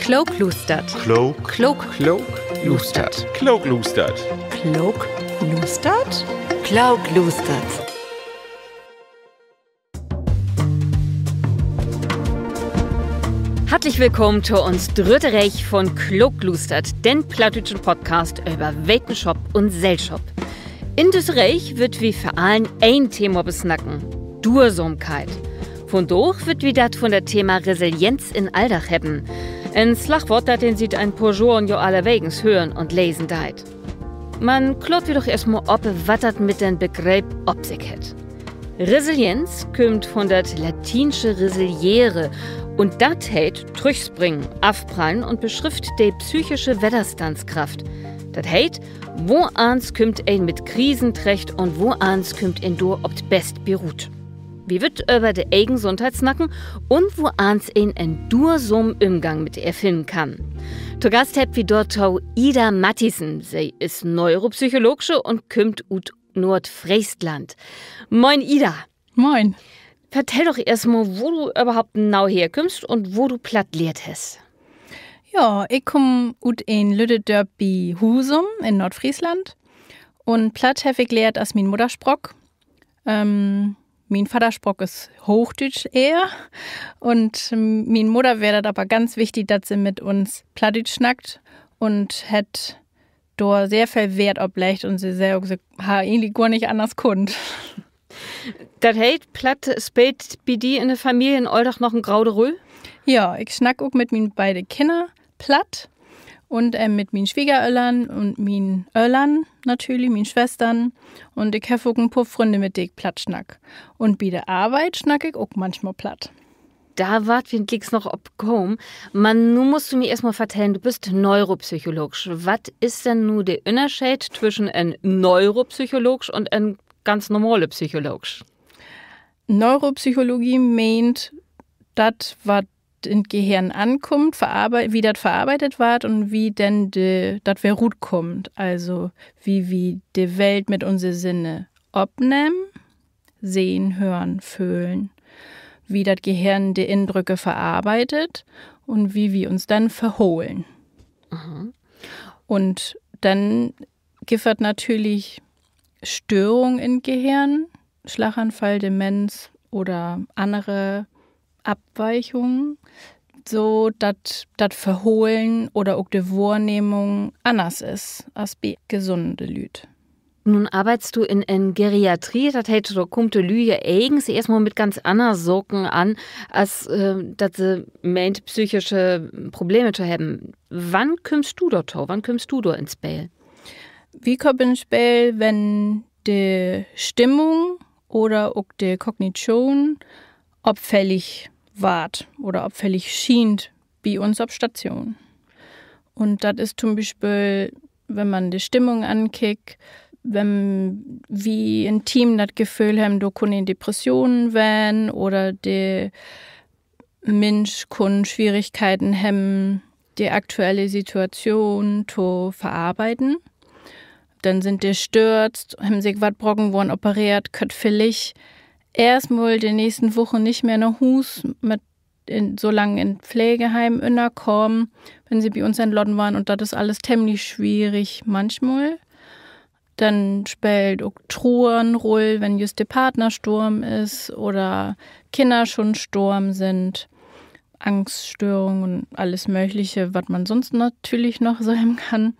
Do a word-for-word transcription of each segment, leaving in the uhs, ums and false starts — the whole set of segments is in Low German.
Klookluustert. Klook. Klook. Klookluustert. Klookluustert. Klookluustert. Klookluustert. Hartlich willkamen to uns drüdde Reeg von Klookluustert, den plattdüütschen Podcast över Wetenschop un Sellschop. In düsse Reeg wüllt wi vör allen een Thema besnacken: Duersamkeit. Vundaag wüllt wi dat vun dat Thema Resilienz in'n Alldag hebben. En Slagwoort, dat een siet en poor Johren jo allerwegens hören un lesen deit. Man klaart wi doch eerstmal op, wat dat mit den Begreep op sik hett. Resilienz kümmt vun dat latiensche resiliere, un dat heet trüchspringen, afprallen, un beschrifft de psychische Wedderstandskraft. Dat heet, woans kümmt een mit Krisen trecht un woans kümmt een dor op 't best bi rut. Wi wüllt över de egen Gesundheit snacken un woans een en duersamen Ümgang mit ehr finnen kann. To Gast hebbt wi dorto Ida Mathiesen. Se is Neuropsychologsche un kümmt ut Noordfreesland. Moin, Ida. Moin. Vertell doch eerstmal, wo du överhaupt nau herkümmst un wo du Platt lehrt hest. Ja, ik kumm ut en lütt Dörp bi Husum in Noordfreesland. Un Platt heff ik lehrt as mien Mudderspraak. Ähm, mien Vadderspraak is Hoochdüütsch ehr. Un, ähm, mien Mudder weer dat aver ganz wichtig, dat se mit uns Plattdüütsch snackt, un hett dor sehr veel Weert op leggt un se sä ok, se harr egentlich gor nich anners kunnt. Dat heet, Platt speelt bi di in de Familie, in Alldag noch en grote Rull? Ja, ik snack ok mit mien beide Kinner Platt un, äh, mit mien Swiegeröllern un mien Öllern natürlich, mien Swestern. Un ik heff ok en poor Fründe, mit de ik Platt snack. Un bi de Arbeit snack ik ok manchmal Platt. Dor warrt wi glieks noch op kamen. Man nu musst du mi eerstmal vertellen, du büst Neuropsychologsch. Wat is denn nu de Ünnerscheed twüschen en Neuropsychologsch un en ganz normale Psychologsch? Neuropsychologie meent, dat, wat in't Gehirn ankummt, verarbei-, wie dat verarbeitet warrt un wie denn de, dat weer rutkummt. Also, wie wi de Welt mit unse Sinne opnehmen, sehn, hören, föhlen, wie dat Gehirn de Indrücke verarbeitet un wie wi uns denn verholen. Un denn gifft dat natürlich Störung in't Gehirn, Schlaganfall, Demenz oder annere Abweichungen, so dat dat Verholen oder ok de Wohrnehmung anners is as bi gesunde Lüüd. Nu arbeidst du in en Geriatrie, dat heet, dor kaamt de Lüüd ja egens eerstmal mit ganz anner Saken an, as, äh, dat se meent, psychische Probleme to hebben. Wann kümmst du dorto? Wann kümmst du dor in't Speel? Wi kaamt in't Speel, wenn de Stimmung oder ok de Kognition opfällig warrt oder opfällig schient bi uns op Station. Un dat is to'n Bispeel, wenn man de Stimmung ankickt, wenn wi in't Team dat Geföhl hebben, dor kunn en Depression ween oder de Minsch kunn Schwierigkeiten hebben, de aktuelle Situation to verarbeiden. Denn sünd de stürzt, hebben sik wat broken, worrn opereert, köönt villicht eerstmal de nächsten Wochen nich mehr na Huus, mit in, so lang in Pflegeheim ünnerkamen, wenn se bi uns entlaten warrn. Un dat is allens temlich swierig manchmal. Denn speelt ok Truer en Rull, wenn jüst de Partner storven is oder Kinner schon storven sünd. Angststörung un allens Mögliche, wat man sonst natürlich noch so hebben kann.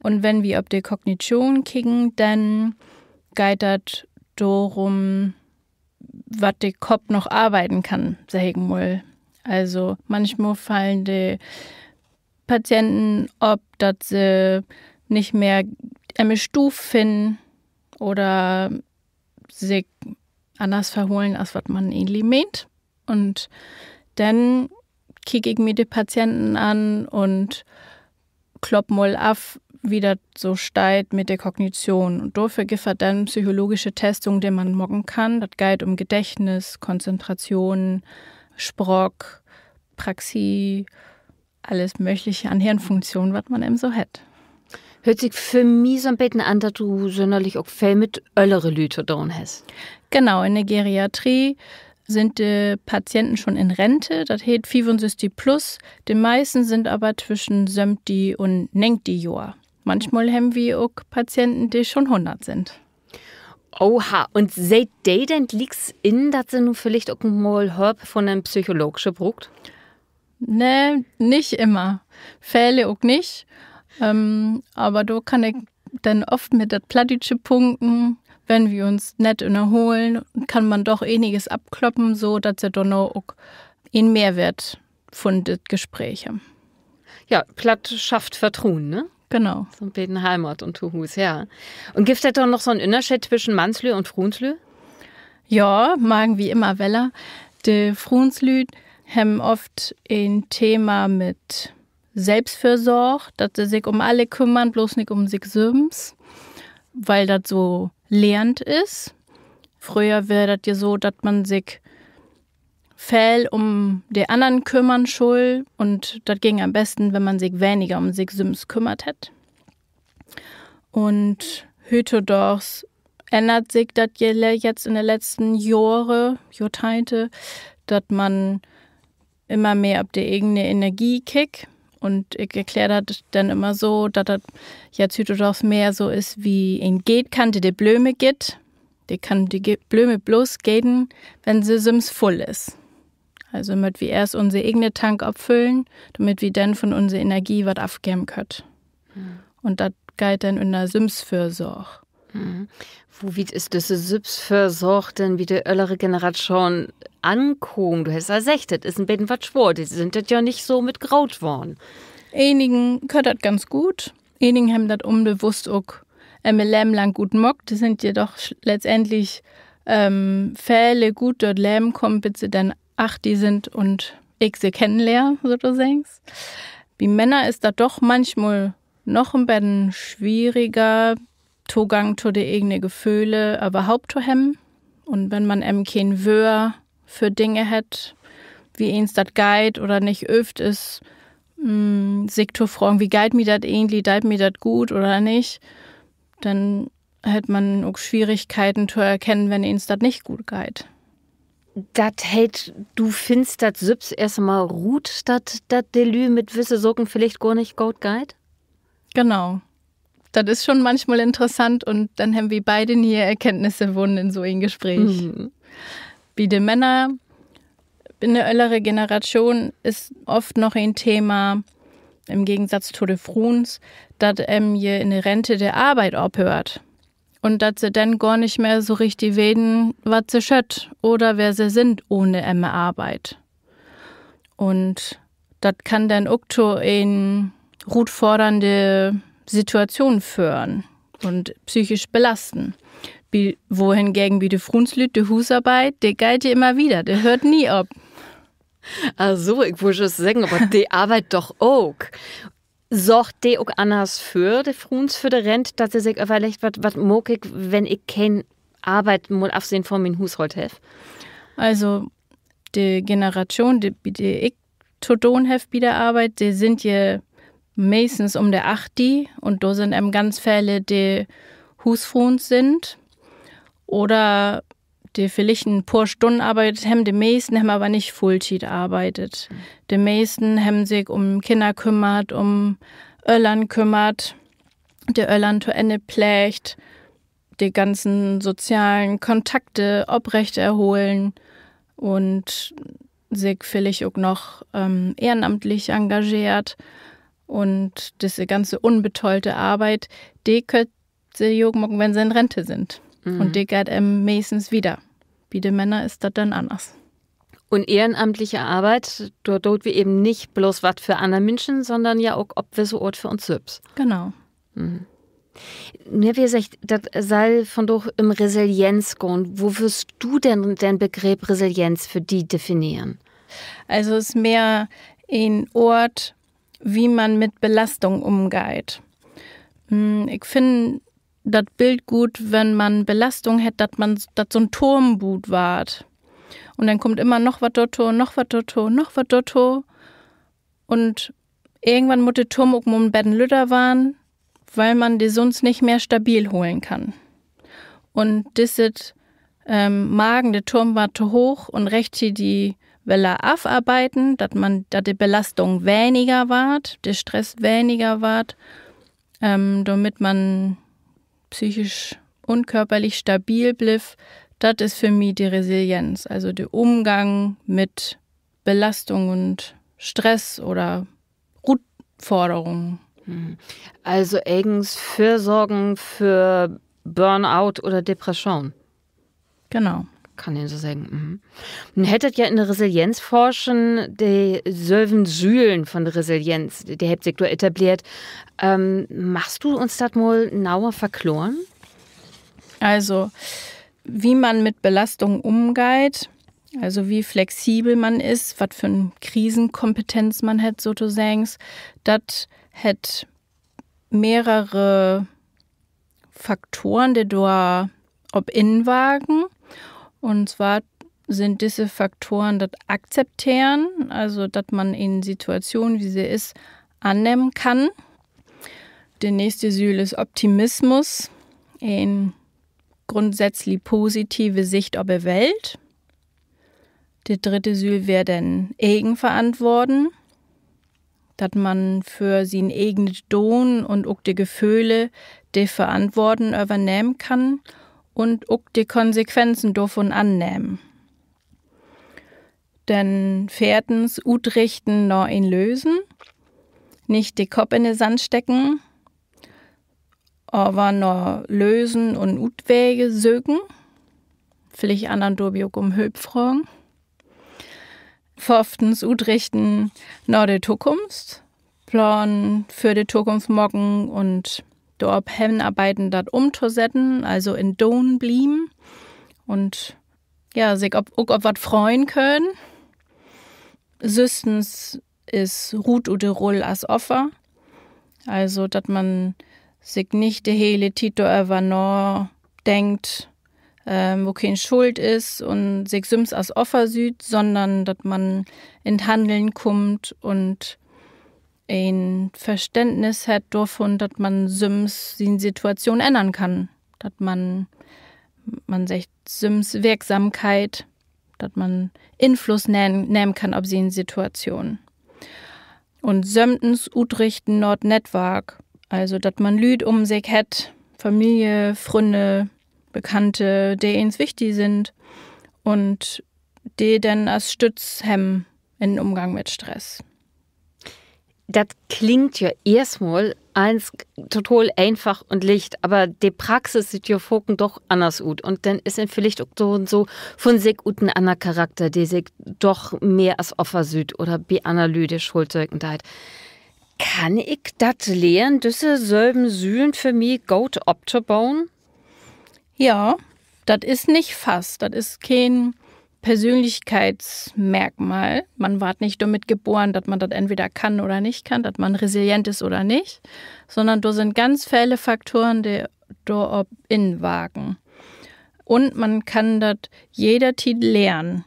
Un wenn wi op de Kognition kieken, denn geiht dat dorum, wat de Kopp noch arbeiden kann, segg ik mal. Also manchmal fallen de Patienten op, dat se nich mehr eme Stuuv finnen oder sik anners verholen, as wat man egentlich meent. Un denn kiek ik mi de Patienten an un klopp mal af, wie dat so steiht mit de Kognition. Un dorför gifft dat denn psychologische Testung, de man maken kann. Dat geiht üm Gedächtnis, Konzentration, Spraak, Praxie, allens Mögliche an Hirnfunktion, wat man even so hett. Höört sik för mi so'n beten an, dat du sünnerlich ok veel mit öllere Lüüd to doon hest. Genau, in de Geriatrie sünd de Patienten schon in Rente, dat heet fiefunsösstig plus. De meisten sünd aver twüschen söventig un negentig Johr. Manchmal hebbt wi ok Patienten, de schon hunnert sünd. Oha, un seht de denn glieks in, dat se nu villicht ok mal Hülp von en Psychologsche bruukt? Nee, nich immer. Vele ok nich. Aver dor kann ik denn oft mit dat Plattdüütsche punkten. Wenn wi uns nett ünnerholen, kann man doch eniges afkloppen, so dat se dorna ok en Mehrwert von dat Gespreek hebbt. Ja, Platt schafft Vertruen, ne? Genau. So 'n beten Heimat un Tohuus, ja. Un gifft dat denn noch so 'n Ünnerscheed twüschen Mannslüüd un Fruenslüüd? Ja, marken wi immer weller. De Fruenslüüd hebbt oft en Thema mit Selbstfürsorg, dat se sik üm alle kümmern, blots nich üm sik sülvst, wiel dat so lehrt is. Fröher weer dat ja so, dat man sik veel üm de annern kümmern schull un dat güng an'n besten, wenn man sik weniger üm sik sülvst kümmert hett. Un hüüttodaags ännert sik dat je le-, jetzt in de letzten Johre, Johrteihnte, dat man immer mehr op de egene Energie kickt. Un ik erklär dat denn immer so, dat dat jetzt hüüttodaags mehr so is wie en Geetkann, de de Blöme gitt. De kann de Ge-, Blöme blots geten, wenn se sülvst vull is. Also mööt wi eerst unse egene Tank opfüllen, dormit wi denn von unse Energie wat afgeven köönt. Un dat geiht denn ünner Sülvstförsorg. Wo wiet is düsse Sülvstförsorg denn bi de öllere Generatschoon ankamen? Du hest al seggt, dat is en beten wat swoor. De sünd dat ja nich so mit groot worrn. Enigen köönt dat ganz goot. Enigen hebbt dat unbewusst ok en Leven lang goot maakt. De sünd ja doch sch-, letztendlich, ähm, vele goot dör't Leven kamen, bit se denn achtig sünd un ik se kennenlehr, sotoseggen. Bi Männer is dat doch manchmal noch en beten swieriger, Togang to de egene Geföhle överhaupt to hebben. Un wenn man even keen Wöör för Dinge hett, wie eens dat geiht oder nich öövt is, mm, sik to fragen, wie geiht mi dat egentlich, deit mi dat goot oder nich, denn hett man ok Schwierigkeiten to erkennen, wenn eens dat nich goot geiht. Dat heet, du finnst dat sülvst eerstmal rut, dat, dat de Lüüd mit wisse Saken villicht gor nich goot geiht? Genau. Dat is schon manchmal interessant un denn hebbt wi beide ne'e Erkenntnisse wunnen in so en Gespreek. Bi de Männer in de öllere Generatschoon is oft noch en Thema, in'n Gegensatz to de Fruens, dat even je in de Rente de Arbeit ophöört. Un dat se denn gor nich mehr so richtig weten, wat se schöölt oder wer se sünd ohne eme Arbeit. Un dat kann denn ok to en rutfordernde Situation föhren un psychisch belasten. Bi-, wohingegen bi de Fruenslüüd de Huusarbeit, de geiht ja immer wieder, de höört nie op. Also, ik wull jüst seggen, aver de arbeidt doch ok. Sorgt de ok anners för de Fruens för de Rent, dat se sik överleggt, wat, wat maak ik, wenn ik keen Arbeit, mal afsehn von mien Huusholt, heff? Also, de Generatschoon, de, bi de ik to doon heff bi de Arbeit, de sünd je meestens üm de achtig un dor sünd even ganz vele, de Huusfruens sünd oder de villicht en poor Stünnen arbeidt hebbt, de meesten hebbt aver nich Vulltiet arbeidt. De meesten hebbt sik üm Kinner kümmert, üm Öllern kümmert, de Öllern to Enne pleegt, de ganzen sozialen Kontakte oprecht erholen un sik villicht ok noch, ähm, ehrenamtlich engageert. Un disse ganze unbetahlte Arbeit, de köönt se jo ok maken, wenn se in Rente sünd. Un de geiht even meestens wieder. Bi de Männer is dat denn anners. Un ehrenamtliche Arbeit, dor doot wi even nich blots wat för anner Minschen, sonnern ja ok op wisse Oort för uns sülvst. Genau. Nu hebbt wi seggt, dat sall vondaag üm Resilienz gahn. Wo würrst du denn den Begreep Resilienz för di defineren? Also, is mehr en Oort, wie man mit Belastung ümgeiht. Mm, ik finn dat Bild goot, wenn man Belastung hett, dat man, dat so'n Toorn buut warrt. Un denn kummt immer noch wat dorto, noch wat dorto, noch wat dorto. Un irgendwann mutt de Toorn ok mal en beten lütter warrn, wiel man de sünst nich mehr stabil holen kann. Un disset ähm, marken, de Toorn warrt to hooch un rechttietig wedder afarbeiden, dat man, dat de Belastung weniger warrt, de Stress weniger warrt, ähm, dormit man psychisch un körperlich stabil blifft. Dat is för mi de Resilienz, also de Umgang mit Belastung un Stress oder Rutforderungen. Also egens Vörsorgen för Burnout oder Depression. Genau. Kann een so seggen. Nu hett dat ja in de Resilienzforschen de söven Sülen von de Resilienz, de hebbt sik dor etableert. Ähm, magst du uns dat mal nauer verkloren? Also, wie man mit Belastung umgeiht, also wie flexibel man is, wat för 'n Krisenkompetenz man hett, sotoseggens, dat hett mehrere Faktoren, de dor op inwarken. Un zwar sünd disse Faktoren dat Akzepteren, also dat man en Situatschoon, wie se is, annehmen kann. De nächste Süül is Optimismus, en grundsätzlich positive Sicht op de Welt. De dritte Süül weer denn Egenverantwoorden, dat man för sien egenet Doon un ok de Geföhle de Verantwoorden övernehmen kann un ok de Konsequenzen dorvun annehmen. Denn veertens, utrichten na en Lösen, nich de Kopp in de Sand steken, aver na Lösen un Utwege söken, villicht annern dorbi ok üm Hülp fragen. Föfftens, utrichten na de Tokunft, Plaan för de Tokunft maken un dorop henarbeiden, dat ümtosetten, also in Doon blieven un, ja, sik op, ok op wat freuen könen. Sösstens is rut ut de Rull as Offer. Also, dat man sik nich de hele Tiet doröver nadenkt, ähm, wokeen schuld is un sik sülvst as Offer süht, sonnern dat man in't Hanneln kummt un en Verständnis hett dorvun, dat man sülvst sien Situatschoon ännern kann. Dat man, man seggt, Sülvstwirksamkeit, dat man Influss nehm-, nehmen kann op sien Situatschoon. Un söventens utrichten na't Nettwark. Also, dat man Lüüd üm sik hett, Familie, Frünne, Bekannte, de eens wichtig sünd un de denn as Stütz hebben in'n Umgang mit Stress. Dat klingt ja eerstmal allens total eenfach un licht, aver de Praxis süht ja faken doch anners ut. Un denn is een villicht ok so un so vun sik ut en anner Charakter, de sik doch mehr as Offer süht oder bi anner Lüüd de Schuld söken deit. Kann ik dat lehren, düsse söven Sülen för mi goot optoboen? Ja, dat is nich fast. Dat is keen Persönlichkeitsmerkmal. Man warrt nich dormit geboren, dat man dat entweder kann oder nich kann, dat man resilient is oder nich, sonnern dor sünd ganz vele Faktoren, de dorop inwarken. Un man kann dat jedertiet lehren.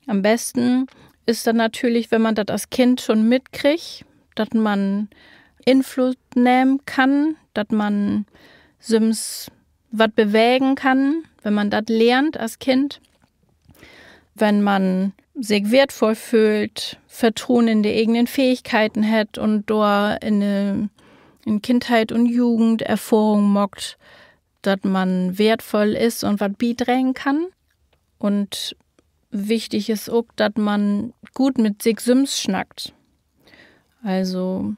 An'n besten is dat natürlich, wenn man dat as Kind schon mitkriggt, dat man Influss nehmen kann, dat man sülvst wat bewegen kann, wenn man dat lehrt as Kind. Wenn man sik weertvull föhlt, Vertroen in de egenen Fähigkeiten hett un dor in de, in Kindheit un Jugend Erfohrung maakt, dat man weertvull is un wat bidragen kann. Un wichtig is ok, dat man goot mit sik sülvst snackt. Also,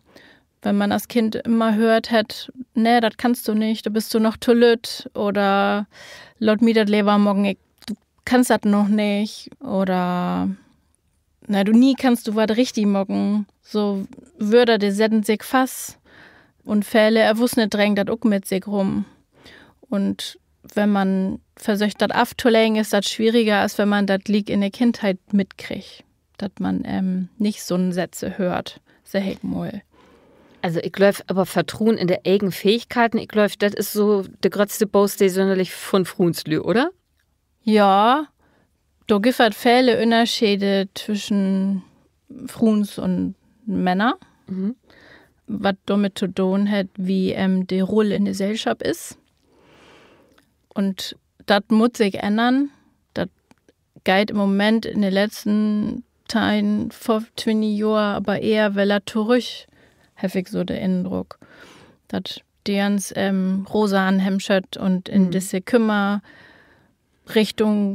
wenn man as Kind immer höört hett: Nee, dat kannst du nich, dor büst du noch to lütt, oder: Laat mi dat lever maken, ik, du kannst dat noch nich, oder: Nee, du, nie kannst du wat richtig maken. So Wöör, de setten sik fast. Un vele Erwussene dregen dat ok mit sik rüm. Un wenn man versöcht, dat aftoleggen, is dat swieriger, as wenn man dat liek in de Kindheit mitkriggt, dat man, ähm, nich so'n Sätze höört, segg ik mal. Also, ik glööv, aver Vertroen in de egen Fähigkeiten, ik glööv, dat is so de gröttste Boos, de sünnerlich vun Fruenslüüd, oder? Ja, dor gifft dat vele Ünnerschede twüschen Fruens un Männer, wat dormit to doon hett, wie, ähm, de Rull in de Sellschop is. Un dat mutt sik ännern. geiht in'n Moment in de letzten teihn, twintig Johr aver ehr weller torüch, heff ik so den Indruck, dat Deerns rosa anhemmen schüllt un in disse Kümmerrichtung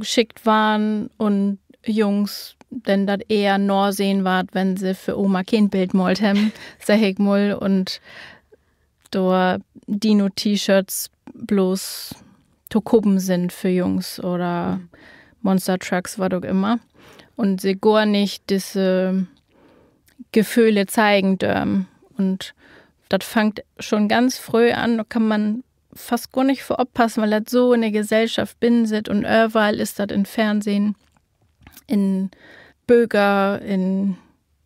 schickt warrn un Jungs denn dat ehr nasehn warrt, wenn se för Oma keen Bild maalt hebben, segg ik mal, un dor Dino-T-Shirts bloots to kopen sünd för Jungs oder Monster-Trucks, wat ok immer. Un se gor nich disse Geföhle zeigen dörven. Un dat fangt schon ganz fröh an, dor kann man fast gor nich vör oppassen, wiel dat so in de Gesellschaft binnen sitt un överall is dat, in Fernsehen, in Böker, in,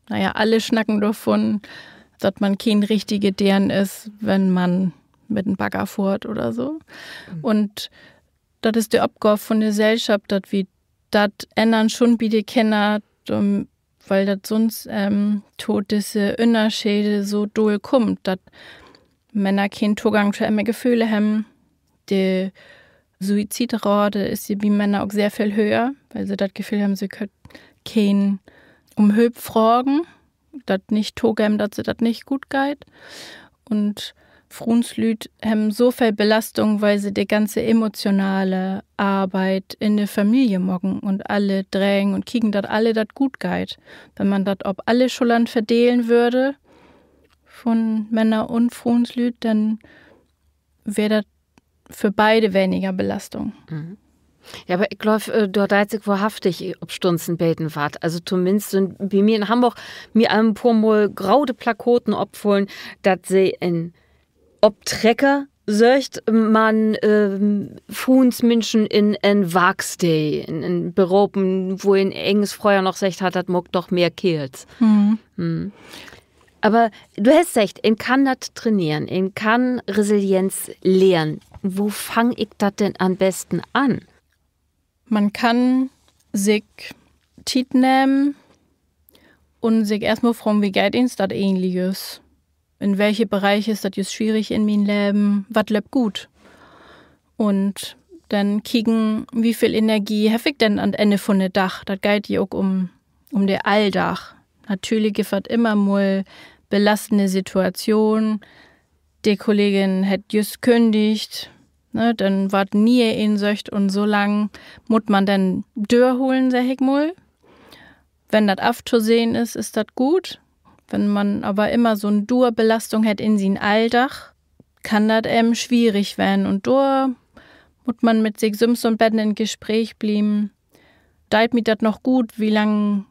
na ja, alle snacken dorvun, dat man keen richtige Deern is, wenn man mit en Bagger fohrt oder so. Un dat is de Opgaav vun de Sellschop, dat wi dat ännern, schon bi de Kinner, wiel dat sünst to disse Ünnerschede so dull kummt, dat Männer keen Togang to ehr Geföhle hebben. De Suizidrate is hier bi Männer ok sehr veel höger, wiel se dat Geföhl hebben, se köönt keen um Hülp fragen, dat nich togeven, dat se dat nich goot geiht. Un Fruenslüüd hebben so veel Belastung, wiel se de ganze emotionale Arbeit in de Familie maken un alle dregen un kieken, dat alle dat goot geiht. Wenn man dat op alle Schullern verdelen wörde, vun Männer un Fruenslüüd, denn weer dat för beide weniger Belastung. Ja, aver ik glööv, dor deit sik wohrhaftig opstunns en beten wat. Also tominnst sünd bi mi in Hamborg mi al en poor Mal grote Plakaten opfullen, dat se en Optrecker söcht, man Fruensminschen in en Warksteed, in en Beropen, wo een egens fröher noch seggt hett, dat maakt doch mehr Keerls. Aver du hest seggt, een kann dat traineren, een kann Resilienz lehren. Wo fang ik dat denn an'n besten an? Man kann sik Tiet nehmen un sik eerstmal fragen, wie geiht een dat egentlich jüst? In welke Bereich is dat jüst swierig in mien Leven? Wat löppt goot? Un denn kieken, wie veel Energie heff ik denn an't Enn vun de Dag? Dat geiht ja ok um, um de Alldag. Natürlich gifft dat immer mal belastende Situationen. De Kollegin hett jüst kündigt, ne, denn warrt nie een söcht un so lang mutt man denn dörholen, segg ik mal. Wenn dat aftosehn is, is dat goot. Wenn man aver immer so 'n Duerbelastung hett in sien Alldag, kann dat even swierig ween. Un dor mutt man mit sik sülvst so 'n beten in Gespreek blieven. Deit mi dat noch goot, wie lang,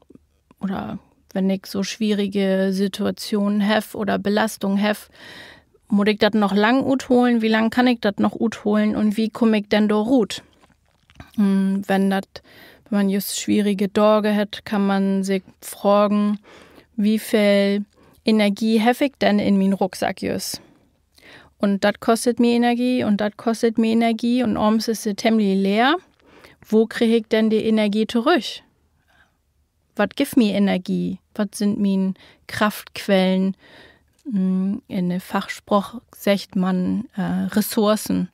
oder wenn ik so swierige Situationen heff oder Belastung heff, mutt ik dat noch lang utholen? Wie lang kann ik dat noch utholen un wie kumm ik denn dor rut? Wenn dat, wenn man jüst swierige Daag hett, kann man sik fragen, wie veel Energie heff ik denn in mien Rucksack jüst? Un dat kostet mi Energie un dat kostet mi Energie un avends is se temlich leer. Wo krieg ik denn de Energie torüch? Wat gifft mi Energie? Wat sünd mien Kraftquellen? In de Fachspraak seggt man Ressourcen.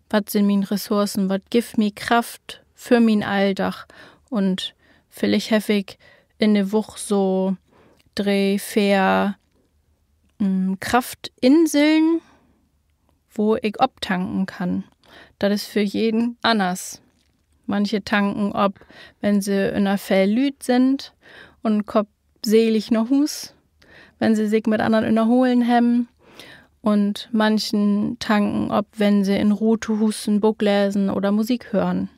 Wat sünd mien Ressourcen? Wat gifft mi Kraft för mien Alldag? Un villicht heff ik in de Woch so dree, veer Kraftinseln, wo ik optanken kann. Dat is för jeden anners. Manche tanken op, wenn se ünner veel Lüüd sünd un kaamt selig na Huus, wenn se sik mit annern ünnerholen hebben. Un manchen tanken op, wenn se in Roh to Huus en Book lesen oder Musik hören.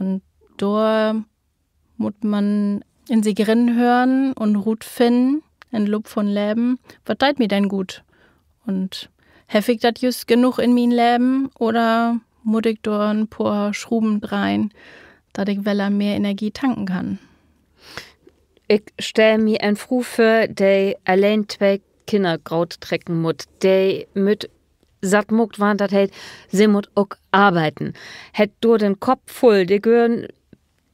Un dor mutt man in sik rinhören un rutfinnen in'n Loop vun't Leven, wat deit mi denn goot? Un heff ik dat jüst genoog in mien Leven oder mutt ik dor en poor Schruven dreihen, dat ik weller mehr Energie tanken kann? Ik stell mi en Fru vör, de alleen twee Kinner groottrecken mutt. De mutt satt maakt warrn, dat heet, se mutt ok arbeiden. Hett dor den Kopp vull, de Gören,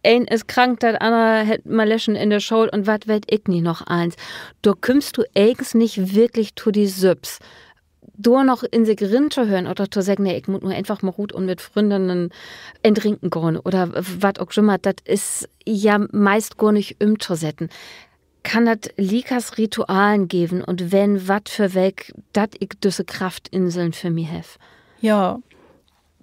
een is krank, dat anner hett Maleschen in de School un wat weet ik nich noch allens. Dor kümmst du egens nich wirklich to di sülvst. dor noch in sik rin to hören oder to seggen: Nee, ik mutt nu eenfach mal rut un mit Fründen en Drinken gahn oder wat ok jümmer, dat is ja meist gor nich ümtosetten. Kann dat liekers Ritualen geven un wenn, wat för welk, dat ik düsse Kraftinseln för mi heff? Ja,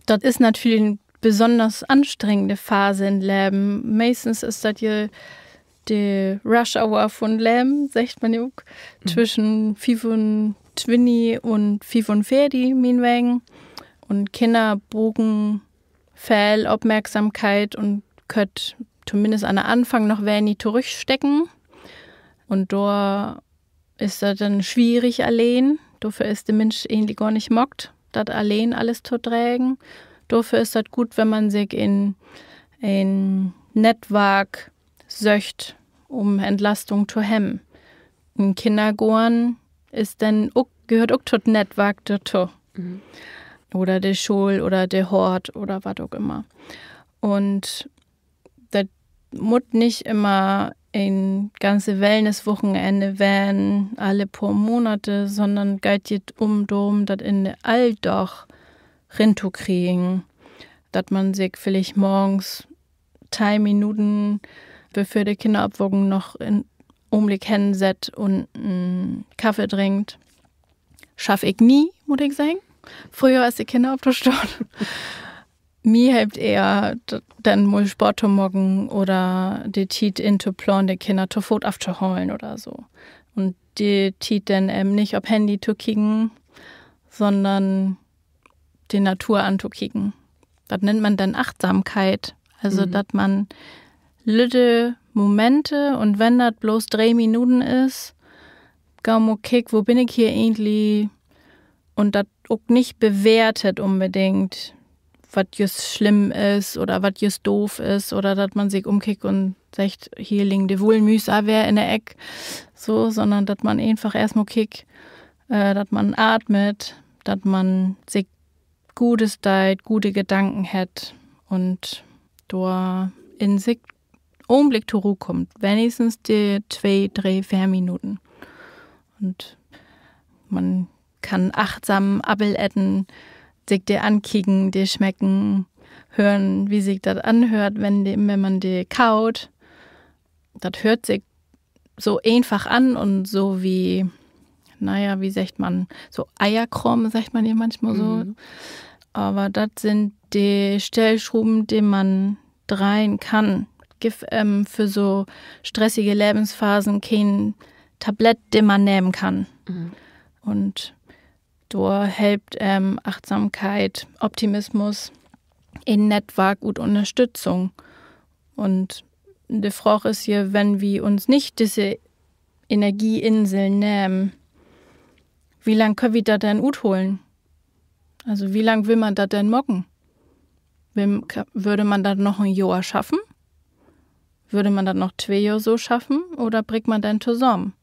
dat is natürlich en besünners anstrengende Phase in't Leven. Meistens is dat ja de Rush Hour vun't Leven, seggt man ja ok, twischen fiefuntwintig un fiefunveertig mienwegen. Un Kinner bruken veel Opmerksamkeit un köönt tominnst an den Anfang noch wenig torüchsteken. Un dor is dat denn swierig alleen. Dorför is de Minsch egentlich gor nich maakt, dat alleen allens to dregen. Dorför is dat goot, wenn man sik in en Nettwark söcht, üm Entlastung to hebben. En Kinnergoorn is denn ok, gehöört ok to't Nettwark dorto. Oder de School oder de Hoort oder wat ok ümmer. Un dat mutt nich ümmer en ganze Wellnesswochenende ween, alle poor Monate, sonnern geiht dat üm dorum, dat in de Alldag rintokriegen. Dat man sik villicht morgens teihn Minuten, bevör de Kinner opwaken, noch en Ogenblick hensett un en Kaffee drinkt. Schaff ik nie, mutt ik seggen. Fröher, as de Kinner op to stahn. Mi helpt ehr, d-, denn mal Sport to maken oder de Tiet intoplanen, de Kinner to Foot aftohalen oder so. Un de Tiet denn even nich op Handy to kieken, sonnern de Natur antokieken. Dat nennt man denn Achtsamkeit. Also, dat man lütte Momente, un wenn dat blots dree Minuten is, gau mal kiek, wo bün ik hier egentlich? Un dat ok nich bewertet unbedingt, wat jüst slimm is oder wat jüst doof is oder dat man sik ümkiekt un seggt: Hier liggen de Wullmüüs al weer in de Eck. So, sonnern dat man eenfach eerstmal kiekt, äh, dat man atmet, dat man sik Godes deit, gode Gedanken hett un dor in sik Ogenblick to Roh kummt, wenigstens de twee, dree, veer Minuten. Un man kann achtsam Appel eten, sik de ankieken, de smecken, hören, wie sik dat anhöört, wenn de, wenn man de kaut. Dat höört sik so eenfach an un so wie, na ja, wie seggt man, so Eierkraam, seggt man ja manchmal so. Aver dat sünd de Stellschruven, de man dreihen kann. Gifft, ähm, för so stressige Levensphasen keen Tablett, de man nehmen kann. Un dor helpt, ähm, Achtsamkeit, Optimismus, en Nettwark ut Ünnerstützung. Un de Fraag is hier, wenn wi uns nich disse Energieinseln nehmen, wie lang köönt wi dat denn utholen? Also, wie lang will man dat denn maken? Will, ka-, würde man dat noch en Johr schaffen? Würde man dat noch twee Johr so schaffen oder brickt man denn tosamen?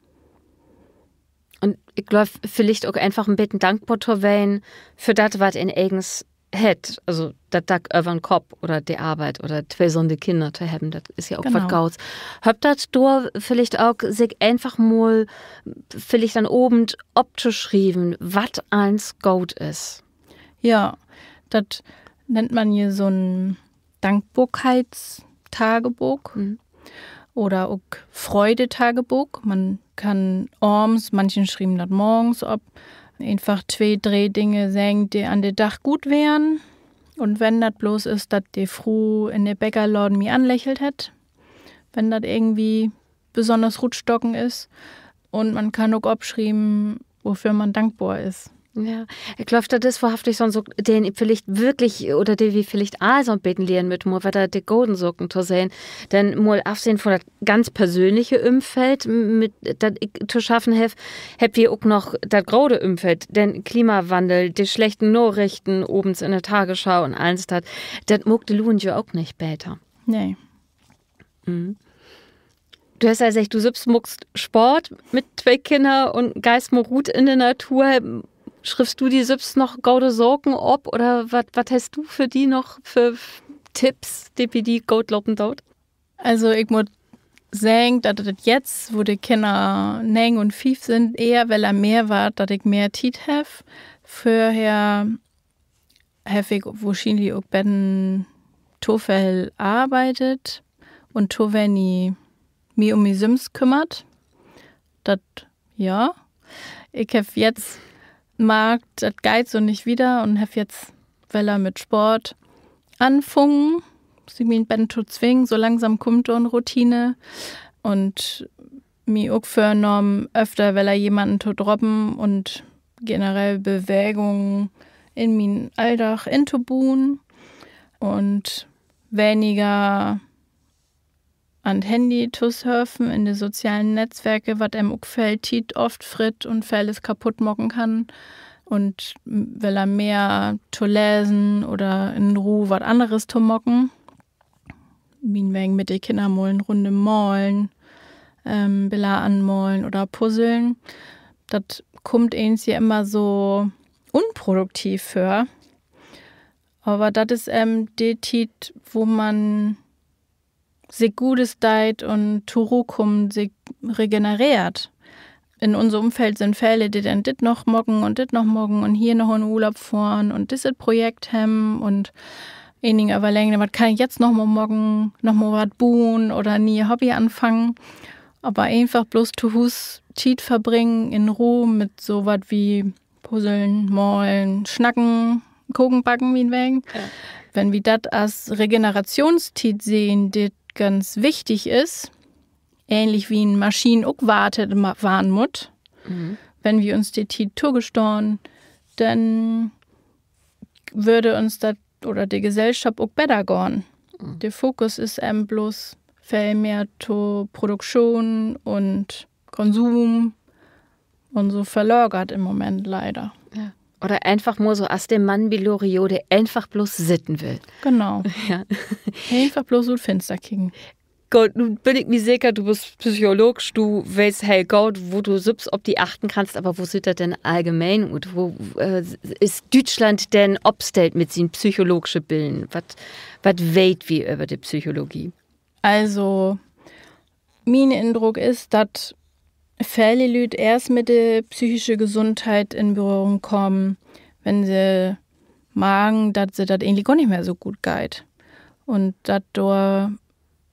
Un ik glööv, villicht ok eenfach en beten dankbor to ween för dat, wat een egens hett. Also dat Dack över'n Kopp oder de Arbeit oder twee sunde Kinner to hebben, dat is ja ok wat Goots. Hölpt dat dor villicht ok, sik eenfach mal villicht an'n Avend optoschrieven, wat allens goot is? Ja, dat nennt man hier so'n Dankbarkeitstagebuch oder ok Freudetagebuch. Man kann avends, manchen schrieven dat morgens op, eenfach twee, dree Dinge seggen, de an de Dag goot weren. Un wenn dat blots is, dat de Fru in de Bäckerladen mi anlächelt hett, wenn dat irgendwie besünners rutstaken is. Un man kann ok opschrieven, woför man dankbor is. Ja, ik glööv, dat is wohrhaftig so'n Saak, de villicht wirklich, oder de wi villicht all so'n beten lehren mööt, mal wedder de goden Saken to sehn. Denn mal afsehn vun dat ganz persönliche Ümfeld, mit dat ik to schaffen heff, hebbt wi ok noch dat grote Ümfeld, den Klimawandel, de slechten Narichten avends in de Tagesschau un allens dat. Dat maakt de Luun ja ok nich beter. Nee. Du hest al seggt, du sülvst maakst Sport mit twee Kinner un geihst mal rut in de Natur. Schriffst du di sülvst noch gode Saken op oder wat, wat hest du för di noch för Tipps, de bi di goot lopen doot? Also, ik mutt seggen, dat dat jetzt, wo de Kinner negen un fief sünd, ehr wedder mehr warrt, dat ik mehr Tiet heff Vörher heff ik wohrschienlich ok beten to veel arbeidt un to wenig mi um mi sülvst kümmert. Dat, ja. Ik heff jetzt markt, dat geiht so nich wieder un heff jetzt wedder mit Sport anfungen, sik mi 'n beten to zwingen. So langsam kummt dor 'n Routine un mi ok vörnahmen, öfter wedder jemanden to drapen un generell Bewegung in mien Alldag intobuun un weniger an 't Handy to surfen, in de sozialen Netzwerke, wat em ok veel Tiet oft fritt un veles kaputt maken kann. Un wedder mehr to lesen oder in Roh wat anneres to maken. Mienwegen mit de Kinner mal 'n Runde malen, Biller anmalen oder puzzeln. Dat kummt eens ja immer so unproduktiv vör. Aver dat is even de Tiet, wo man sik Godes deit un to Roh kummt, sik regenereert. In unse Umfeld sünd vele, de denn dit noch maken un dit noch maken un hier noch in Urlaub fohren un disset Projekt hebben un enigen överleggen, wat kann ik jetzt noch mal maken, noch mal wat buen oder 'n ne'e Hobby anfangen. Aver eenfach blots to Huus Tiet verbringen in Roh mit so wat wie puzzeln, malen, snacken, Koken backen, mienwegen. Wenn wi dat as Regenerationstiet sehn, de ganz wichtig is, ähnlich wie 'n Maschien ok wartet, ma-, warrn mutt, wenn wi uns de Tiet togestahn, denn wörr uns dat oder de Gesellschop ok beter gahn. De Fokus is even blots veel mehr to Produktion un Konsum un so verlagert in'n Moment leider. Oder eenfach mal so as de Mann bi Loriot, de eenfach blots sitten will. Genau. Eenfach blots ut Finster kieken. Goot, nu bün ik mi seker, du büst Psycholoogsch, du weetst heel goot, wo du sülvst op di achten kannst, aver wo süht dat denn allgemeen ut? Wo is Düütschland denn opstellt mit sien psycholoogsche Billen? Wat, wat weet wi över de Psychologie? Also, mien Indruck is, dat vele Lüüd eerst mit de psychische Gesundheit in Berührung kamen, wenn se marken, dat se dat egentlich gor nich mehr so goot geiht. Un dat dor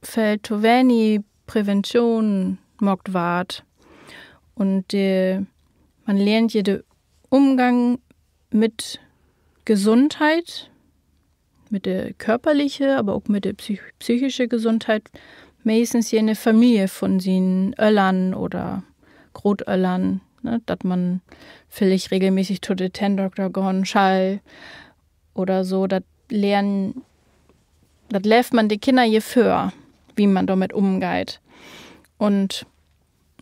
veel to wenig Prävention maakt warrt. Un de, man lehrt ja de Umgang mit Gesundheit, mit de körperliche, aver ok mit de psych-, psychische Gesundheit meestens hier in de Familie vun sien Öllern oder Grootöllern, ne, dat man villicht regelmäßig to de Tähndokter gahn schall oder so, dat lehren, dat leevt man de Kinner je vör, wie man dormit ümgeiht. Un,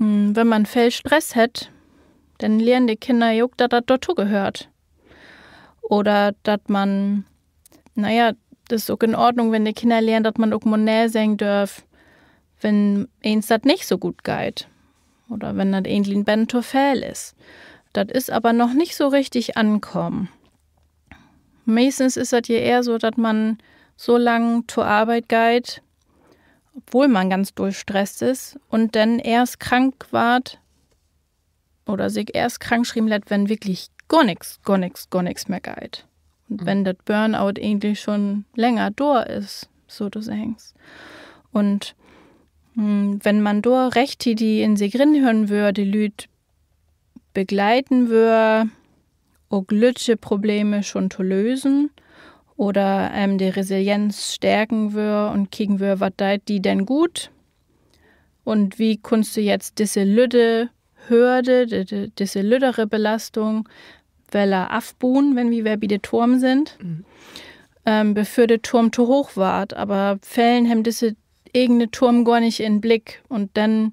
mm, wenn man veel Stress hett, denn lehren de Kinner ja ok, dat dat dorto gehöört. Oder dat man, na ja, dat is ok in Ordnung, wenn de Kinner lehren, dat man ok mal nee seggen dörf, wenn eens dat nich so goot geiht. Oder wenn dat egentlich en beten to veel is. Dat is aver noch nich so richtig ankamen. Meestens is dat ja ehr so, dat man so lang to Arbeit geiht, obwohl man ganz dull stresst is, un denn eerst krank warrt oder sik eerst krank schrieven lett, wenn wirklich gor nix, gor nix, gor nix mehr geiht. Un wenn dat Burnout egentlich schon länger dor is, sotoseggen. Un, hm, wenn man dor rechttietig in sik rinhören wöör, de Lüüd begleiten wöör, ok lüttje Probleme schon to lösen oder, ähm, de Resilienz stärken wöör un kieken wöör, wat deit di denn goot? Un wie kunnst du jetzt disse lütte Hürde, di-, di-, disse lüttere Belastung weller afboen, wenn wi weer bi de Toorn sünd, ähm, bevör de Toorn to hooch warrt. Aver velen hebben disse egene Toorn gor nich in'n Blick un denn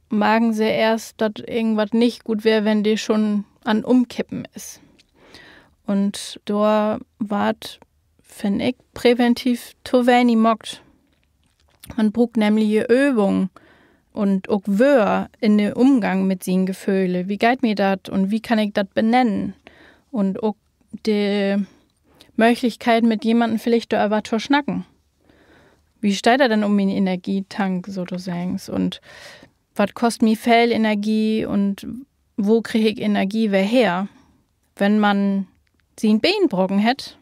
marken se eerst, dat irgendwat nich goot weer, wenn de schon an't Ümkippen is. Un dor warrt, finn ik, präventiv to wenig maakt. Man bruukt nämlich Övung un ok Wöör in de Umgang mit sien Geföhle. Wie geiht mi dat un wie kann ik dat benennen? Un ok de Mööglichkeit, mit jemanden villicht doröver to snacken. Wie steiht dat denn üm mien Energietank sotoseggen? Un wat kost mi veel Energie un wo krieg ik Energie weer her? Wenn man sien Been braken hett,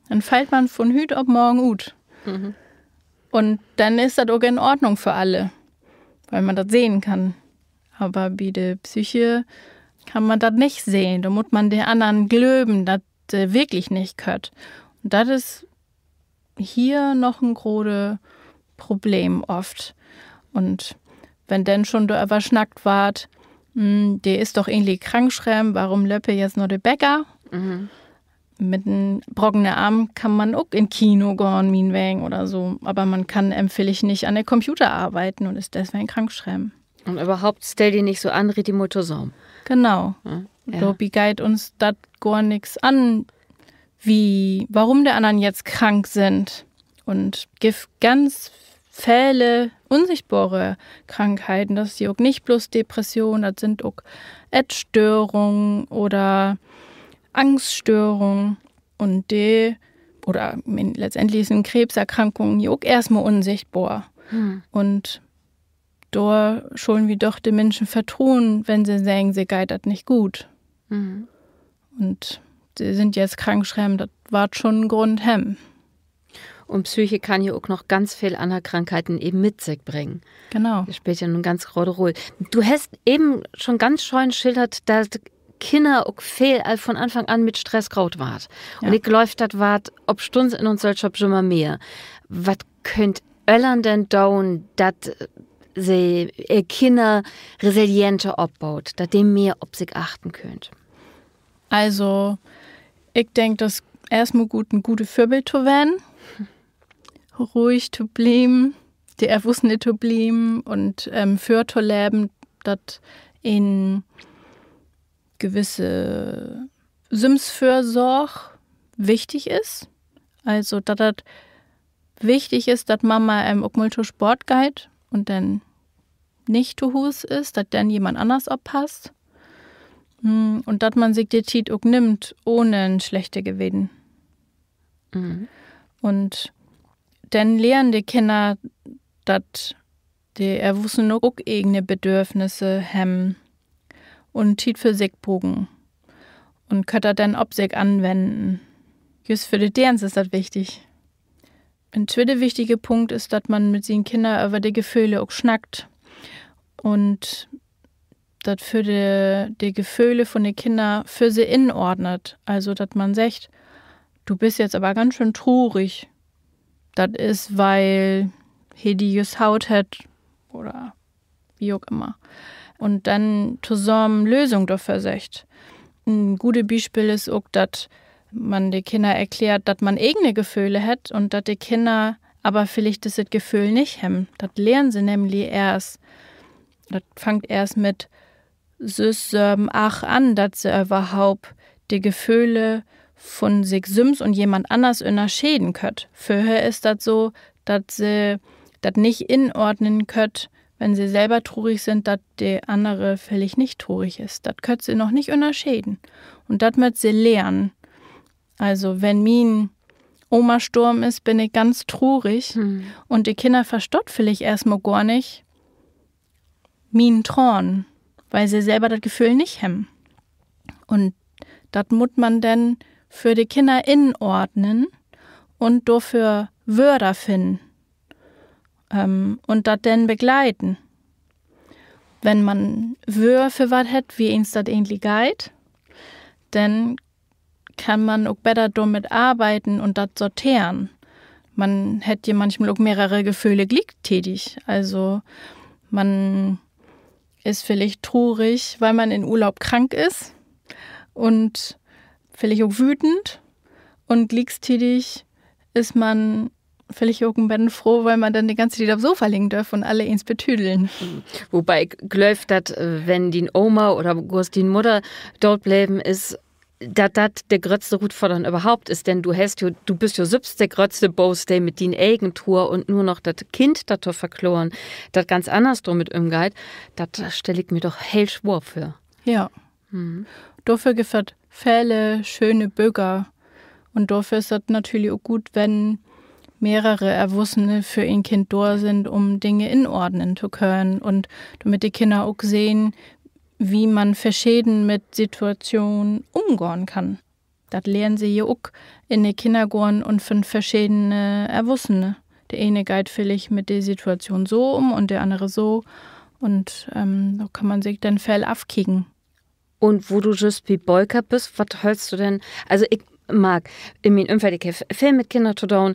denn fallt man von hüüt op morgen ut. Un denn is dat ok in Ordnung för alle, wiel man dat sehn kann. Aver bi de Psyche kann man dat nich sehn. Dor mutt man de annern glöven, dat se wirklich nich köönt. Un dat is hier noch en grote Problem oft. Un wenn denn schon doröver snackt warrt, hm, de is doch egentlich krankschreven, warum löppt he jetzt na de Bäcker? Mit en brakenen Arm kann man ok in Kino gahn, mienwegen oder so. Aver man kann em villicht nich an de Computer arbeiden un is deswegen krankschreven. Un överhaupt stell di nich so an, riet di mal tosamen. Genau. Dorbi geiht uns dat gor nix an, wie, warum de annern jetzt krank sünd. Un gifft ganz vele unsichtbare Krankheiten. Dat is ja ok nich blots Depression, dat sünd ok Essstörung oder Angststörung. Un de, oder letztendlich is en Krebserkrankung ja ok eerstmal unsichtbor. Un dor schullen wi doch de Minschen vertroen, wenn se seggen, se geiht dat nich goot. Un se sünd jetzt krankschreven, dat warrt schon en Grund hebben. Un Psyche kann ja ok noch ganz veel anner Krankheiten even mit sik bringen. Genau. Dat speelt ja 'ne ganz grote Rull. Du hest even schon ganz schöön schildert, dat Kinner ok veel al von Anfang an mit Stress groot warrt. Un ik glööv, dat warrt opstunns in uns Sellschop jümmer mehr. Wat köönt Öllern denn doon, dat se ehr Kinner resilienter opboot, dat de mehr op sik achten köönt? Also, ik denk, dat is eerstmal goot, en gode Vörbild to ween, ruhig to blieven, de Erwussene to blieven un, ähm, vörtoleven, dat en gewisse Sülmstvörsorg wichtig is. Also, dat dat wichtig is, dat Mama, ähm, ok mal to Sport geiht un denn nich to Huus is, dat denn jemand anners oppasst. Mm, un dat man sik de Tiet ok nimmt, ohne en slechte Geweten. Un denn lehren de Kinner, dat de Erwussenen ok egene Bedürfnisse hebben un Tiet för sik bruken. Un köönt dat denn op sik anwennen. Jüst för de Deerns is dat wichtig. En tweete wichtige Punkt is, dat man mit sien Kinner över de Geföhle ok snackt. Un dat för de, de Geföhle von de Kinner för se inordnet. Also, dat man seggt: Du büst jetzt aver ganz schöön trurig. Dat is, wiel he di jüst haut hett oder wie ok ümmer. Un denn tosamen Lösung dorför söcht. En gode Bispeel is ok, dat man de Kinner erklärt, dat man egene Geföhle hett un dat de Kinner aver villicht düsset Geföhl nich hebben. Dat lehren se nämlich eerst. Dat fangt eerst mit söss, söven, acht an, dat se överhaupt de Geföhle von sik sülms un jemand anners ünnerscheden köönt. Vörher is dat so, dat se dat nich inordnen köönt, wenn se sülver trurig sünd, dat de annere villicht nich trurig is. Dat köönt se noch nich ünnerscheden. Un dat mööt se lehren. Also, wenn mien Oma storven is, bün ik ganz trurig. Un de Kinner verstaht villicht eerstmal gor nich mien Tranen, wiel se sülver dat Geföhl nich hebben. Un dat mutt man denn för de Kinner inordnen un dorför Wöör finnen, ähm, un dat denn begleiten. Wenn man Wöör för wat hett, wie een dat egentlich geiht, denn kann man ok beter dormit arbeiden un dat sorteren. Man hett ja manchmal ok mehrere Geföhle gliektiedig. Also, man is villicht trurig, wiel man in Urlaub krank is un villicht ok wütend un gliektiedig is man villicht ok en beten froh, wiel man denn de ganze Tiet op Sofa liggen dörf un alle eens betüdeln. Wobei ik glööv, dat, äh, wenn dien Oma oder gor dien Mudder doot bleven is, dat dat de gröttste Rutfordern överhaupt is, denn du hest jo, du büst jo sülvst de gröttste Boos, de mit dien egen Truer un nu noch dat Kind dat to verkloren, dat ganz anners dormit ümgeiht, dat stell ik mi doch heel swoor vör. Ja. Dorför gifft dat vele schöne Böker. Un dorför is dat natürlich ok goot, wenn mehrere Erwussene för een Kind dor sünd, um Dinge inordnen to könen. Un dormit de Kinner ok sehn, wo man verscheden mit Situatschonen ümgahn kann. Dat lehren se ja ok in de Kinnergoorn un von verschedene Erwussene. De ene geiht villicht mit de Situatschoon so üm un de annere so. Un dor kann man sik denn veel afkieken. Un wo du jüst bi Böker büst, wat höllst du denn, also ik mark in mien Ümfeld, ik heff veel mit Kinner to doon,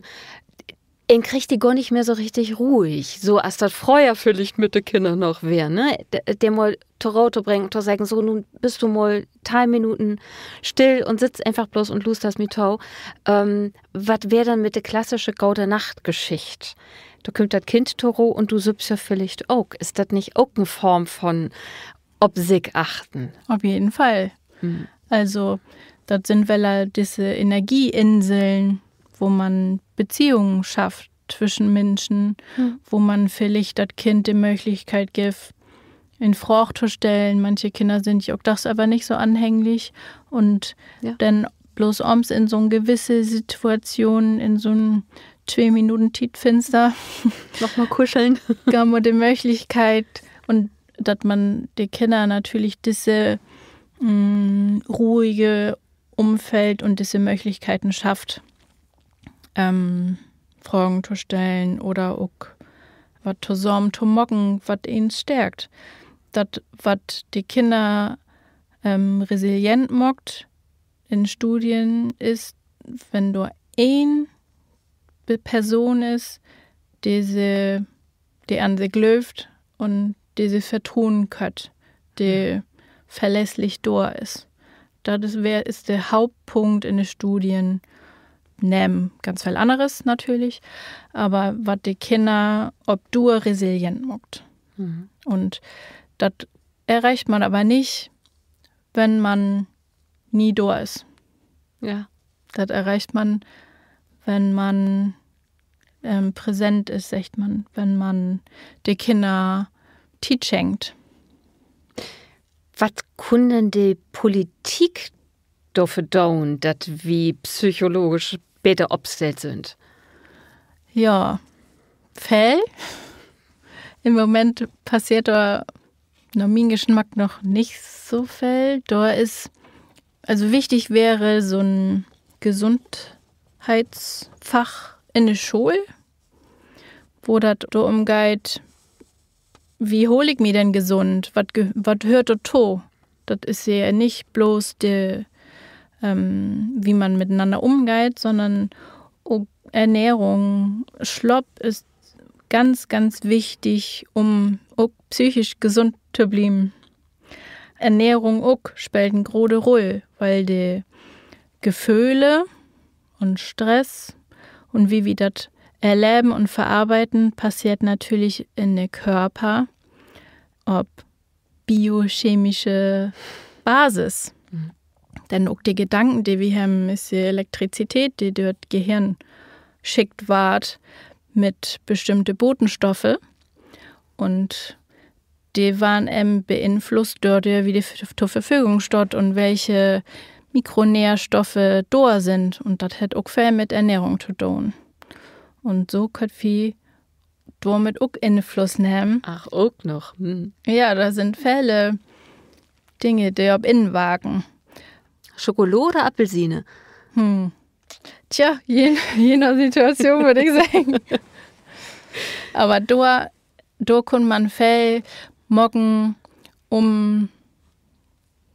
een kriggt de gor nich mehr so richtig ruhig, so as dat fröher villicht mit de Kinner noch weer, ne? De mal to Roh to bringen, to seggen: So, nu büst du mal teihn Minuten still un sittst eenfach bloots un luusterst mi to. Wat weer denn mit de klassische Gode-Nacht-Geschicht? Dor kümmt dat Kind to Roh un du sülvst ja villicht ok. Is dat nich ok en Form von op sik achten? Op jeden Fall. Also, dat sünd woller disse Energieinseln, wo man Beziehungen schafft twischen Minschen, wo man villicht dat Kind de Mööglichkeit gifft, en Fraag to stellen. Manche Kinner sünd ja ok dagsöver nich so anhänglich un denn bloots avends in so 'n gewisse Situatschoon, in so 'n Twee-Minuten-Tietfinster, noch mal kuscheln, gor mal de Mööglichkeit, un dat man de Kinner natürlich disse ruhige Ümfeld un disse Mööglichkeiten schafft, Fragen to stellen oder ok wat tosamen to maken, wat een stärkt. Dat, wat de Kinner resilient maakt in Studien is, wenn dor een Person is, de se, de an se glöövt un de se vertroen köönt, de verlässlich dor is. Dat is, weer, is de Hauptpunkt in de Studien, neven ganz veel anneres natürlich, aver wat de Kinner op Duer resilient maakt. Un dat erreicht man aver nich, wenn man nie dor is. Dat erreicht man, wenn man präsent is, seggt man, wenn man de Kinner Tiet schenkt. Wat kunn denn de Politik dorför doon, dat wi psychologisch beter opstellt sünd? Ja, veel. In'n Moment passeert dor na mien Gesmack noch nich so veel. Dor is, also wichtig weer so 'n Gesundheitsfach in de School, wo dat dorüm geiht, wie hool ik mi denn gesund? Wat, wat höört dorto? Dat is ja nich bloots de, wie man mitenanner ümgeiht, sonnern ok Ernährung, Slaap is ganz, ganz wichtig, üm ok psychisch gesund to blieven. Ernährung ok speelt en grote Rull, wiel de Geföhle un Stress un wie wi dat erleven un verarbeiden, passeert natürlich in de Körper op biochemische Basis. Denn ok de Gedanken, de wi hebben, is de Elektrizität, de dör't Gehirn schickt warrt mit bestimmte Botenstoffe. Un de warrn em beeinflusst dordör, wie de to Verfügung staht un welche Mikronährstoffe dor sünd. Un dat hett ok veel mit Ernährung to doon. Un so köönt wi dormit ok Influss nehmen. Ach, ok noch. Ja, dor sünd vele Dinge, de op inwarken. Schokolaad oder Appelsine? Tja, je, je na Situatschoon, wörr ik seggen. Aver dor, dor kunn man veel maken, üm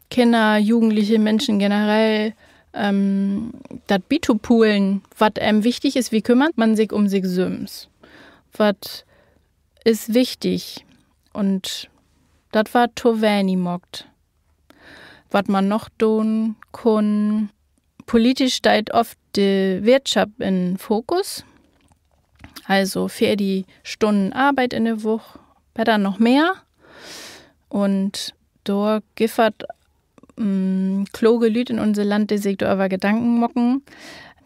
Kinner, Jugendliche, Minschen generell dat bitopulen, wat em wichtig is, wie kümmert man sik üm sik sülvst? Wat is wichtig? Un dat warrt to wenig maakt. Wat man noch doon kunn, politisch steiht oft de Wirtschop in'n Fokus. Also veertig Stunnen Arbeit in de Woch, beter noch mehr. Un dor gifft dat kloge Lüüd in unse Land, de sik doröver Gedanken maken.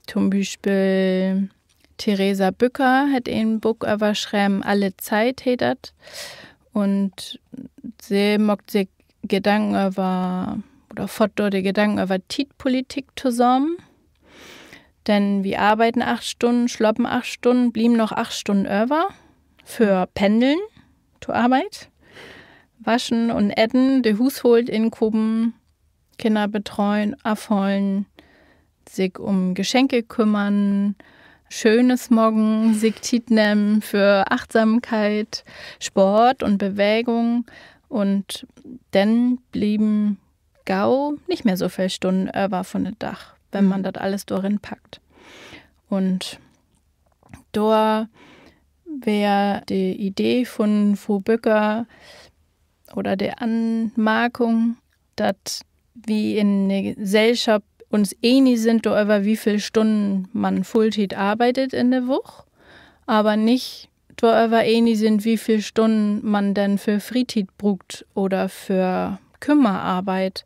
To'n Bispeel Theresa Bücker hett en Book överschreven, Alle Zeit heet dat. Un se maakt sik Gedanken över, oder faat dor de Gedanken över Tietpolitik tosamen. Denn wi arbeiden acht Stunnen, slapen acht Stunnen, blieven noch acht Stunnen över för Pendeln to Arbeit. Waschen un Eten, de Huushoolt inkopen, Kinner betreuen, afhalen, sik um Geschenke kümmern, Schönes maken, sik Tiet nehmen för Achtsamkeit, Sport un Bewegung. Un denn blieven gau nich mehr so veel Stunnen över von de Dag, wenn man dat alles dor rin packt. Un dor weer de Idee vun Fru Bücker oder de Anmarkung, dat wi in de Sellschop uns enig sünd doröver, wie veel Stunnen man Vulltiet arbeidt in de Woch, aver nich doröver enig sünd, wie veel Stunnen man denn för Frietiet bruukt oder för Kümmerarbeit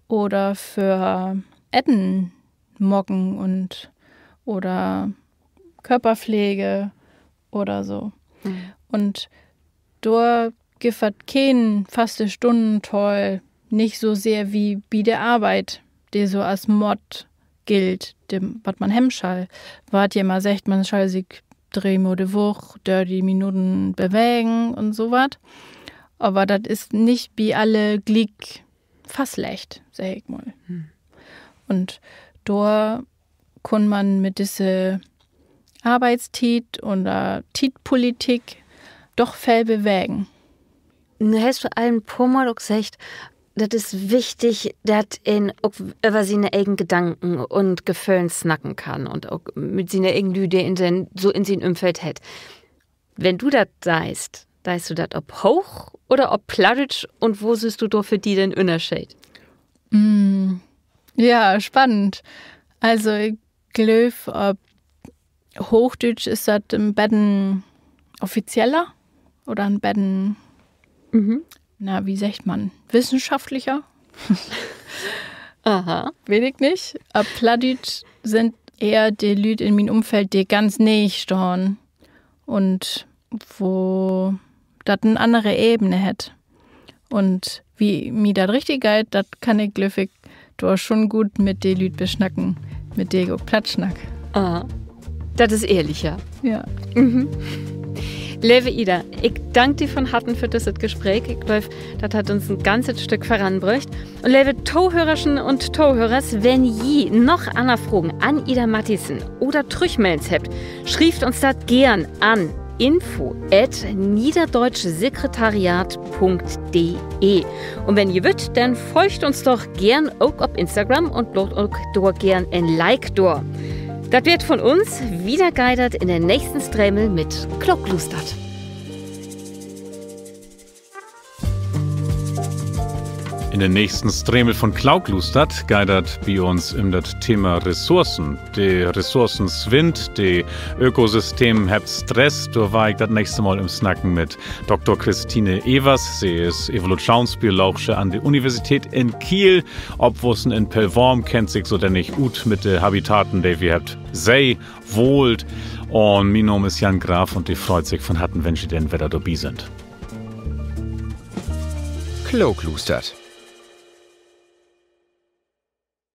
oder för Eten maken un, oder Körperpflege oder so. Un dor gifft dat keen faste Stunnentall, nich so sehr wie bi de Arbeit, de so as Maat gilt, de, wat man hebben schall. Warrt ja immer seggt, man schall sik dreemal de Woch dörtig Minuten bewegen un so wat. Aver dat is nich bi alle gliek fastleggt, segg ik mal. Un dor kunn man mit disse Arbeitstiet oder Tietpolitik doch veel bewegen. Nu hest du al en poor Mal ok seggt, dat is wichtig, dat een ok över siene egen Gedanken un Geföhlen snacken kann un ok mit siene egen Lüüd, de in sien, so in sien Ümfeld hett. Wenn du dat deist, deist du dat op Hooch oder op Plattdüütsch un wo sühst du dor för di den Ünnerscheed? Ja, spannend. Also, ik glööv, op Hoochdüütsch is dat en beten offizieller oder en beten, na, wie seggt man, wissenschaftlicher? Weet ik nich. Op Plattdüütsch sünd ehr de Lüüd in mien Ümfeld, de ganz neeg stahn un wo dat en annere Ebene hett. Un wie mi dat richtig geiht, dat kann ik, glööv ik, dor schon goot mit de Lüüd besnacken, mit de ik ok Platt snack. Dat is ehrlicher. Leve Ida, ik dank di von Harten för düsset Gespreek. Ik glööv, dat hett uns en ganzet Stück vöranbröcht. Un leve Tohörerschen un Tohörers, wenn ji noch anner Fragen an Ida Mathiesen oder Trüchmellens hebbt, schrievt uns dat geern an info at niederdeutschsekretariat punkt de. Un wenn ji wüllt, denn folgt uns doch geern ok op Instagram un laat ok dor geern en Like dor. Dat weer 't von uns. Wieder geiht dat in den nächsten Stremel mit Klookluustert. In den nächsten Stremel von Klookluustert geiht dat bi uns üm dat Thema Ressourcen. De Ressourcen swindt, de Ökosystem hebbt Stress. Dor warr ik dat nächste Mal üm snacken mit Doktor Christine Evers. Se is Evolutschoonsbiologsche an de Universität in Kiel, opwussen in Pellworm, kennt sik so dennig ut mit de Habitaten, de wi hebbt: See, Woold. Un mien Naam is Jan Graf un de freut sik von Harten, wenn ji denn wedder dorbi sünd. Klookluustert.